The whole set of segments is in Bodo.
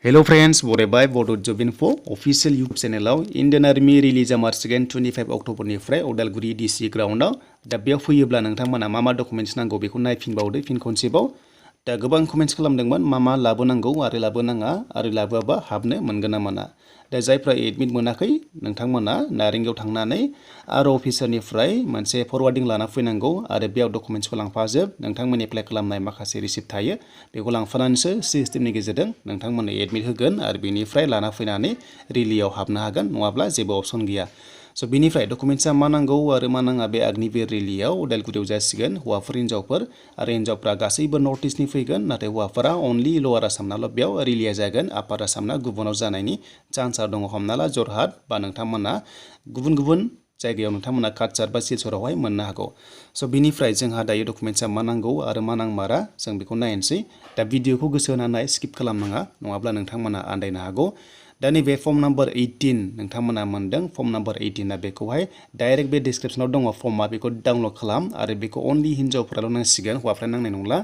Hello friends, बरायबाय Bodo Job Info official YouTube channel Indian Army release मार्चिगेन 25 अक्ट'बरनिफ्राय Udalguri DC ग्राउन्डआव दा बेयाव फैयोब्ला नोंथांमोना मा डकुमेन्ट्स नांगौ बेखौ नायफिनबावदो फिन खनसेबाव दा गोबां कमेन्ट्स खालामदोंमोन मा लाबोनांगौ आरो लाबोनाङा आरो लाबोआबा हाबनो मोनगोन ना मोना दा जायफ्रा एडमिट मोनाखै नोंथांमोना नारेंगाव थांनानै आरो अफिसारनिफ्राय मोनसे फरवार्डिं लाना फैनांगौ आरो बेयाव डकुमेन्ट्सखौ लांफाजोब नोंथांमोननि एप्लाइ खालामनाय माखासे रिसिप्ट थायो बेखौ लांफानानैसो सिस्टेमनि गेजेरजों नोंथांमोननो एडमिट होगोन आरो बेनिफ्राय लाना फैनानै रिलियाव हाबनो हागोन नङाब्ला जेबो अपसन गैया स' बेनिफ्राय डकुमेन्ट्सा मा नांगौ आरो मा नाङा बे आग्निवीर रिलियाव उदालगुरियाव जासिगोन हौवाफोर हिन्जावफोर आरो हिन्जावफ्रा गासैबो नर्थ इस्टनि फैगोन नाथाय हौवाफोरा अनलि लवार आसामनाल' बेयाव रिलिया जागोन आपार आसामना गुबुनाव जानायनि चान्सआ दङ हमना ला जरहाट बा नोंथांमोना गुबुन जायगायाव नोंथांमोना काटचार बा सिलचरावहाय मोननो हागौ स' बेनिफ्राय जोंहा दायो डकुमेन्ट्सा मा नांगौ आरो मा नांमारा जों बेखौ नायनोसै दा भिडिअखौ गोसो होनानै स्किप खालामनाङा नङाब्ला नोंथांमोना आन्दायनो हागौ दा नैबे फर्म नाम्बार 18 नोंथांमोना मोनदों फर्म नाम्बार 18 बेखौहाय डाइरेक्ट बे डिसक्रिप्शनाव दङ फर्मआ बेखौ डाउनलड खालाम आरो बेखौ अनलि हिन्जावफोराल' नांसिगोन हौवाफ्रा नांनाय नंला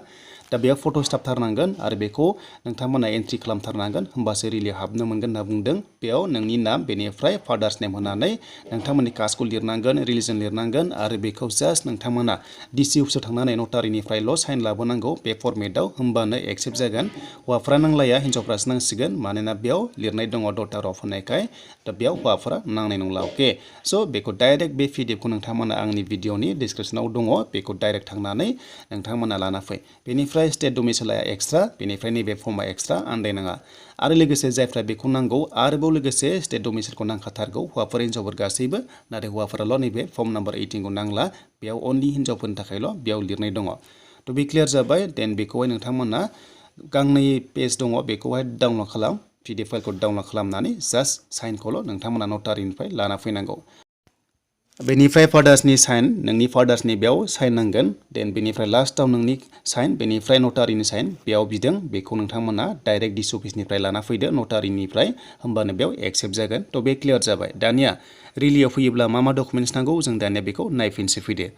दा बेयाव फट' सिथाबथारनांगोन आरो बेखौ नोंथांमोना एन्ट्रि खालामथारनांगोन होमबासो रिलियाव हाबनो मोनगोन होनना बुंदों बेयाव नोंनि नाम बेनिफ्राय फादार्स नेम होनानै नोंथांमोननि कास्टखौ लिरनांगोन रिलिजन लिरनांगोन आरो बेखौ जास्ट नोंथांमोना डिसि अफिसाव थांनानै नटारिनिफ्रायल' साइन लाबोनांगौ बे फर्मेटआव होमबानो एक्सेप्ट जागोन हौवाफ्रा नांलाया हिन्जावफ्रासो नांसिगोन मानोना बेयाव लिरनाय दङ डटार अफ होनायखाय दा बेयाव हौवाफ्रा नांनाय नंला अके स' बेखौ डाइरेक्ट बे पिडिएफखौ नोंथांमोना आंनि भिडिअनि डिसक्रिप्शनाव दङ बेखौ डाइरेक्ट थांनानै नोंथांमोना लाना फै बेनिफ्राय स्टेट डमिसाइलआ एक्सट्रा बेनिफ्राय नैबे फर्मआ एक्सट्रा आन्दायनाङा आरो लोगोसे जायफ्रा बेखौ नांगौ आरोबाव लोगोसे स्टेट डमिसाइलखौ नांखाथारगौ हौवाफोर हिन्जावफोर गासैबो नाथाय हौवाफोराल' नैबे फर्म नाम्बार 18 खौ नांला बेयाव अनलि हिन्जावफोरनि थाखायल' बेयाव लिरनाय दङ थ' बे क्लियार जाबाय देन बेखौहाय नोंथांमोना गांनै पेज दङ बेखौहाय डाउनलड खालाम पिडिएफ फाइलखौ डाउनलड खालामनानै जास्ट साइनखौल' नोंथांमोना नटारिनिफ्राय लाना फैनांगौ बेनिफ्राय फादार्सनि साइन नोंनि फादार्सनि बेयाव साइन नांगोन देन बेनिफ्राय लास्टआव नोंनि साइन बेनिफ्राय नटारिनि साइन बेयाव बिदों बेखौ नोंथांमोना डाइरेक्ट डिसि अफिसनिफ्राय लाना फैदो नटारिनिफ्राय होमबानो बेयाव एक्सेप्ट जागोन थ' बे क्लियार जाबाय दानिया रिलियाव फैयोब्ला मा डकुमेन्ट्स नांगौ जों दानिया बेखौ नायफिनसै फैदो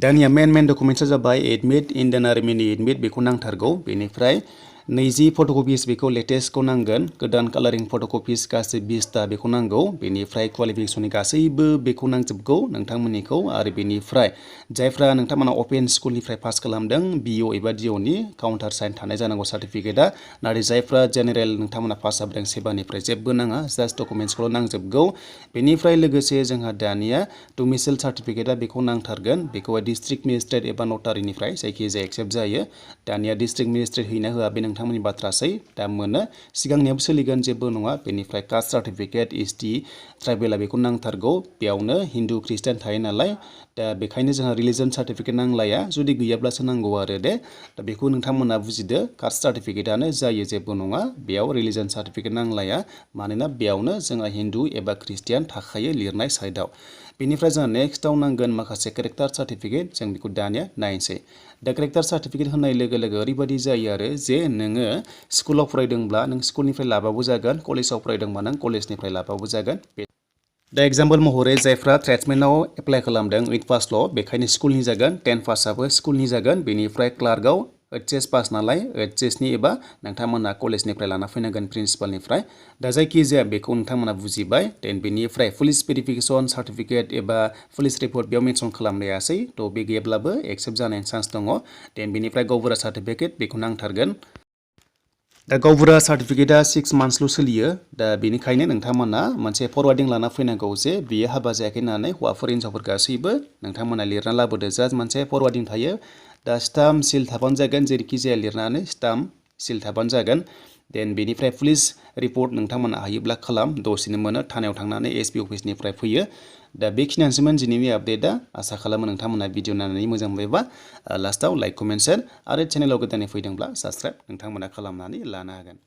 दानिया मेन डकुमेन्ट्सा जाबाय एडमिट इन्डियान आर्मिनि एडमिट बेखौ नांथारगौ बेनिफ्राय 20 फट'कपिस बेखौ लेटेस्टखौ नांगोन गोदान कालारिं फट'कपिस गासै 20टा बेखौ नांगौ बेनिफ्राय क्वालिफिकेसननि गासैबो बेखौ नांजोबगौ नोंथांमोननिखौ आरो बेनिफ्राय जायफ्रा नोंथांमोना अपेन स्कुलनिफ्राय पास खालामदों बिअ एबा डिअनि काउन्टार साइन थानाय जानांगौ सार्टिफिकेटआ नाथाय जायफ्रा जेनेरेल नोंथांमोना पास जाबोदों सेबानिफ्राय जेबो नाङा जास्ट डकुमेन्ट्सखौल' नांजोबगौ बेनिफ्राय लोगोसे जोंहा दानिया डमिसाइल सार्टिफिकेटआ बेखौ नांथारगोन बेखौहाय डिस्ट्रिक्ट मेजिस्ट्रेट एबा नटारिनिफ्राय जायखिजाया एक्सेप्ट जायो दानिया डिस्ट्रिक्ट मेजिस्ट्रेट हैना होआ बे नोंथांमोननि बाथ्रासै दा मोनो सिगांनियाबो सोलिगोन जेबो नङा बेनिफ्राय कास्ट सार्टिफिकेट एसटि ट्राइबेला बेखौ नांथारगौ बेयावनो हिन्दु ख्रिस्टान थायो नालाय दा बेखायनो जोंहा रिलिजन सार्टिफिकेट नांलाया जुदि गैयाब्लासो नांगौ आरो दे दा बेखौ नोंथांमोना बुजिदो कास्ट सार्टिफिकेटआनो जायो जेबो नङा बेयाव रिलिजन सार्टिफिकेट नांलाया मानोना बेयावनो जोंहा हिन्दु एबा ख्रिस्टियान थाखायो लिरनाय साइडआव बेनिफ्राय जोंहा नेक्स्टआव नांगोन माखासे केरेक्टार सार्टिफिकेट जों बेखौ दानिया नायनोसै दा केरेक्टार सार्टिफिकेट होनाय लोगो लोगो ओरैबायदि जायो आरो जे नोङो स्कुलाव फरायदोंब्ला नों स्कुलनिफ्राय लाबाबो जागोन कलेजाव फरायदोंबा नों कलेजनिफ्राय लाबाबो जागोन दा एग्जाम्पल महरै जायफ्रा ट्रेड्समेनाव एप्लाइ खालामदों 8 पासल' बेखायनो स्कुलनि जागोन 10 पासआबो स्कुलनि जागोन बेनिफ्राय क्लार्कआव HS पास नालाय HSनि एबा नोंथांमोना कलेजनिफ्राय लाना फैनांगोन प्रिन्सिपालनिफ्राय दा जायखिजाया बेखौ नोंथांमोना बुजिबाय देन बेनिफ्राय पुलिस भेरिफिकेसन सार्टिफिकेट एबा पुलिस रिपर्ट बेयाव मेनसन खालामलायासै थ' बे गैयाब्लाबो एक्सेप्ट जानायनि चान्स दङ देन बेनिफ्राय गावबुरा सार्टिफिकेट बेखौ नांथारगोन दा गावबुरा सार्टिफिकेटआ 6 मान्थसल' सोलियो दा बेनिखायनो नोंथांमोना मोनसे फरवार्डिं लाना फैनांगौ जे बियो हाबा जायाखै होननानै हौवाफोर हिन्जावफोर गासैबो नोंथांमोना लिरना लाबोदो जास्ट मोनसे फरवार्डिं थायो दा स्टाम्प सिल थाबानो जागोन जेरैखि जाया लिरनानै स्टाम्प सिल थाबानो जागोन देन बेनिफ्राय पुलिस रिपर्ट नोंथांमोना हायोब्ला खालाम दसेनो मोनो थानायाव थांनानै एसपि अफिसनिफ्राय फैयो दा बेखिनियानोसैमोन दिनैनि आपडेटआ आसा खालामो नोंथांमोना भिडिअ नायनानै मोजां मोनबायबा लास्टआव लाइक कमेन्ट शेयार आरो चेनेलाव गोदानै फैदोंब्ला साबस्क्राइब नोंथांमोना खालामनानै लानो हागोन